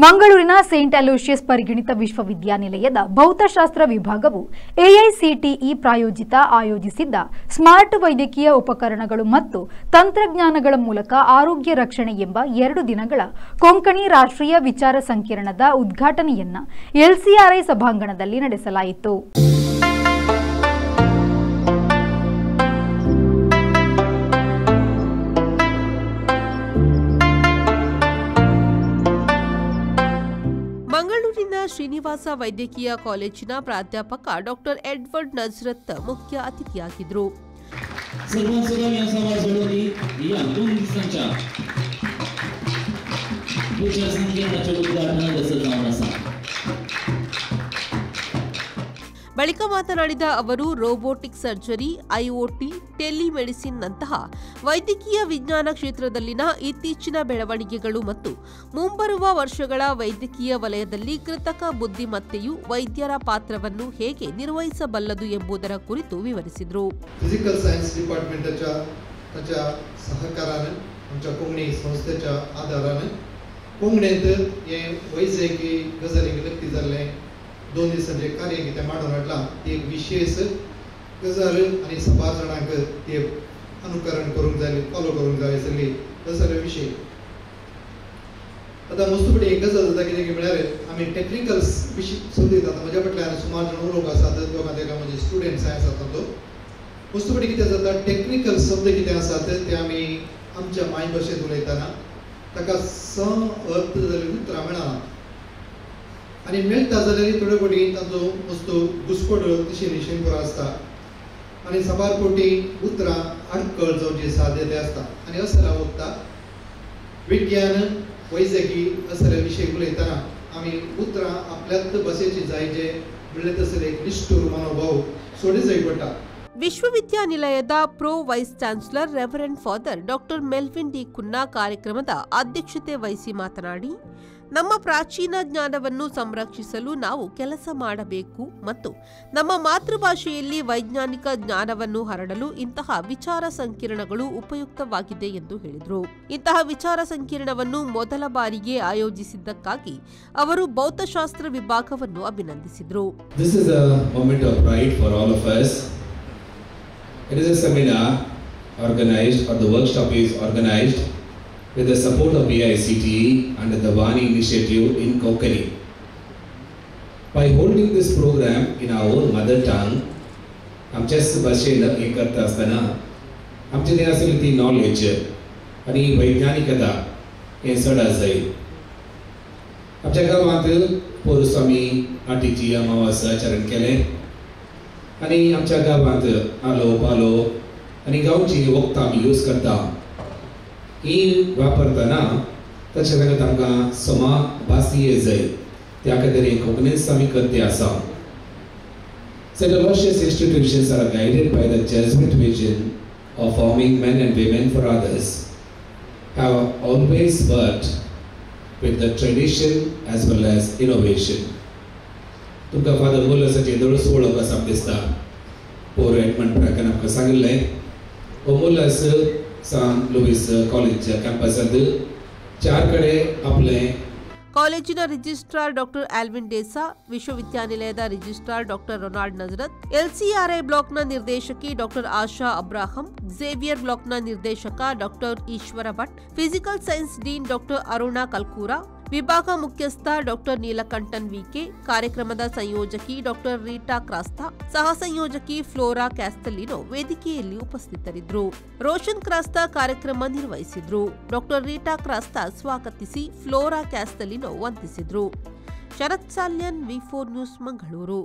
ಮಂಗಳೂರಿನ Saint Aloysius ಪರಿಗಣಿತ ವಿಶ್ವವಿದ್ಯಾನಿಲಯದ ಭೌತಶಾಸ್ತ್ರ ವಿಭಾಗವು ಎಐಸಿಟಿಇ ಪ್ರಾಯೋಜಿತ ಆಯೋಜಿಸಿದ್ದ ಸ್ಮಾರ್ಟ್ ವೈದ್ಯಕೀಯ ಉಪಕರಣಗಳು ಮತ್ತು ತಂತ್ರಜ್ಞಾನಗಳ ಮೂಲಕ ಆರೋಗ್ಯ ರಕ್ಷಣೆ ಎಂಬ 2 ದಿನಗಳ ಕೊಂಕಣಿ ರಾಷ್ಟ್ರೀಯ ವಿಚಾರ ಸಂಕಿರಣದ ಉದ್ಘಾಟನೆಯನ್ನು ಎಲ್ಸಿಆರ್ಐ ಸಭಾಂಗಣದಲ್ಲಿ ನಡೆಸಲಾಯಿತು. ಮಂಗಳೂರಿನ ಶ್ರೀನಿವಾಸ ವೈದ್ಯಕೀಯ ಕಾಲೇಜಿನ ಪ್ರಾಧ್ಯಾಪಕ ಡಾಕ್ಟರ್ ಎಡ್ವರ್ಡ್ ನಜ್ರತ್ ಮುಖ್ಯ ಅತಿಥಿಯಾಗಿದ್ದರು. ಬಳಿಕ ಮಾತನಾಡಿದ ಅವರು, ರೋಬೋಟಿಕ್ ಸರ್ಜರಿ, ಐಒಟಿ, ಟೆಲಿಮೆಡಿಸಿನ್ನಂತಹ ವೈದ್ಯಕೀಯ ವಿಜ್ಞಾನ ಕ್ಷೇತ್ರದಲ್ಲಿನ ಇತ್ತೀಚಿನ ಬೆಳವಣಿಗೆಗಳು ಮತ್ತು ಮುಂಬರುವ ವರ್ಷಗಳ ವೈದ್ಯಕೀಯ ವಲಯದಲ್ಲಿ ಕೃತಕ ಬುದ್ಧಿಮತ್ತೆಯು ವೈದ್ಯರ ಪಾತ್ರವನ್ನು ಹೇಗೆ ನಿರ್ವಹಿಸಬಲ್ಲದು ಎಂಬುದರ ಕುರಿತು ವಿವರಿಸಿದರು. ಫಿಸಿಕಲ್ ಸೈನ್ಸ್ ಡಿಪಾರ್ಟ್ಮೆಂटाच्या सहकारान आमच्या कोंकणी संस्थेच्या आदारान कोंकणींत हे वैजकी गजालींक लक्ती जाल्लें 2 दिसांचें कार्य कितें मांडून हाडलां ती एक विशेष गजाल आनी सबार जाणांक ती अनुकरण करूंक जाय, फॉलो करूंक जाय सगळी गजाल विशय. आतां मस्तपटी एक गजाल जाता कितें की म्हळ्यार आमी टॅक्निकल विशय सोदीत. आतां म्हज्या फाटल्यान सुमार जाण उलोवंक आसात, दोगां तेगां म्हजे स्टुडंट्स आसात. तातूंत मस्तपटी कितें जाता, टॅक्निकल शब्द कितें आसात ते आमी आमच्या मायभाशेंत उलयतना ताका स अर्थ जाल्लीं उतरां मेळना आनी मेळटा जाल्यार थोडे फावटी तांचो वस्तू घुसपट दिशेन दिशेन पुरो आसता आनी साबार फावटी उतरां आडखळ जावची साध्यता आसता. आनी असल्या वखदां विज्ञान वैजकी असल्या विशय उलयतना आमी उतरां आपल्याच भाशेची जाय जे म्हणलें तसलें एक निश्ठूर मनोभाव सोडी जाय पडटा. ವಿಶ್ವವಿದ್ಯಾನಿಲಯದ pro vice chancellor reverend father doctor Melvin D Cunha ಕಾರ್ಯಕ್ರಮದ ಅಧ್ಯಕ್ಷತೆ ವಹಿಸಿ ಮಾತನಾಡಿ, ನಮ್ಮ ಪ್ರಾಚೀನ ಜ್ಞಾನವನ್ನು ಸಂರಕ್ಷಿಸಲು ನಾವು ಕೆಲಸ ಮಾಡಬೇಕು ಮತ್ತು ನಮ್ಮ ಮಾತೃಭಾಷೆಯಲ್ಲಿ ವೈಜ್ಞಾನಿಕ ಜ್ಞಾನವನ್ನು ಹರಡಲು ಇಂತಹ ವಿಚಾರ ಸಂಕಿರಣಗಳು ಉಪಯುಕ್ತವಾಗಿದೆ ಎಂದು ಹೇಳಿದರು. ಇಂತಹ ವಿಚಾರ ಸಂಕಿರಣವನ್ನು ಮೊದಲ ಬಾರಿಗೆ ಆಯೋಜಿಸಿದ್ದಕ್ಕಾಗಿ ಅವರು ಭೌತಶಾಸ್ತ್ರ ವಿಭಾಗವನ್ನು ಅಭಿನಂದಿಸಿದರು. This is a moment of pride for all of us. It is a seminar organized, or the workshop is organized with the support of AICTE under the Vani initiative in Konkani. By holding this program in our own mother tongue, आमच्याच भाशेन हें करता आसतना आमचे थंय आसली ती knowledge आनी वैज्ञानिकता हें चड आसाय. आमच्या गांवांत पोरूस आमी आटीची अमावास आचरण केलें आनी आमच्या गांवांत आलो पालो आनी गांवची वखदां आमी यूज करता. ही वापरतना ताच्या सांगत आमकां समा भास ये जाय, त्या खातीर हें कोंकणीच आमी करते आसा. Saint Aloysius institutions are guided by the Jesuit vision of forming men and women for others, have always worked with the tradition as well as innovation. तुमकां फादर मोलसाची दोळस वळख आसा दिसता. पोर एडमंड ब्रॅकन आमकां सांगिल्लें, हो मोलस सान लुईस कॉलेज कॅम्पसांत 4 कडेन आपलें. ಕಾಲೇಜಿನ ರಿಜಿಸ್ಟ್ರಾರ್ ಡಾಕ್ಟರ್ ಆಲ್ವಿನ್ ಡೇಸಾ, ವಿಶ್ವವಿದ್ಯಾನಿಲಯದ ರಿಜಿಸ್ಟ್ರಾರ್ ಡಾಕ್ಟರ್ ರೊನಾಲ್ಡ್ ನಜರತ್, ಎಲ್ಸಿಆರ್ಐ ಬ್ಲಾಕ್ನ ನಿರ್ದೇಶಕಿ ಡಾಕ್ಟರ್ ಆಶಾ ಅಬ್ರಾಹಂ, ಝೇವಿಯರ್ ಬ್ಲಾಕ್ನ ನಿರ್ದೇಶಕ doctor Ishwara Bhat, physical science dean doctor Aruna Kalkura, ವಿಭಾಗ ಮುಖ್ಯಸ್ಥ ಡಾಕ್ಟರ್ ನೀಲಕಂಠನ್ ವಿಕೆ, ಕಾರ್ಯಕ್ರಮದ ಸಂಯೋಜಕಿ ಡಾಕ್ಟರ್ ರೀಟಾ ಕ್ರಾಸ್ತಾ, ಸಹ ಸಂಯೋಜಕಿ ಫ್ಲೋರಾ ಕ್ಯಾಸ್ತಲಿನೋ ವೇದಿಕೆಯಲ್ಲಿ ಉಪಸ್ಥಿತರಿದ್ದರು. ರೋಷನ್ ಕ್ರಾಸ್ತಾ ಕಾರ್ಯಕ್ರಮ ನಿರ್ವಹಿಸಿದ್ರು. ಡಾಕ್ಟರ್ ರೀಟಾ ಕ್ರಾಸ್ತಾ ಸ್ವಾಗತಿಸಿ flora ಕ್ಯಾಸ್ತಲಿನೋ ವಂದಿಸಿದ್ರು. Sharath Salian, V4 news, Mangaluru.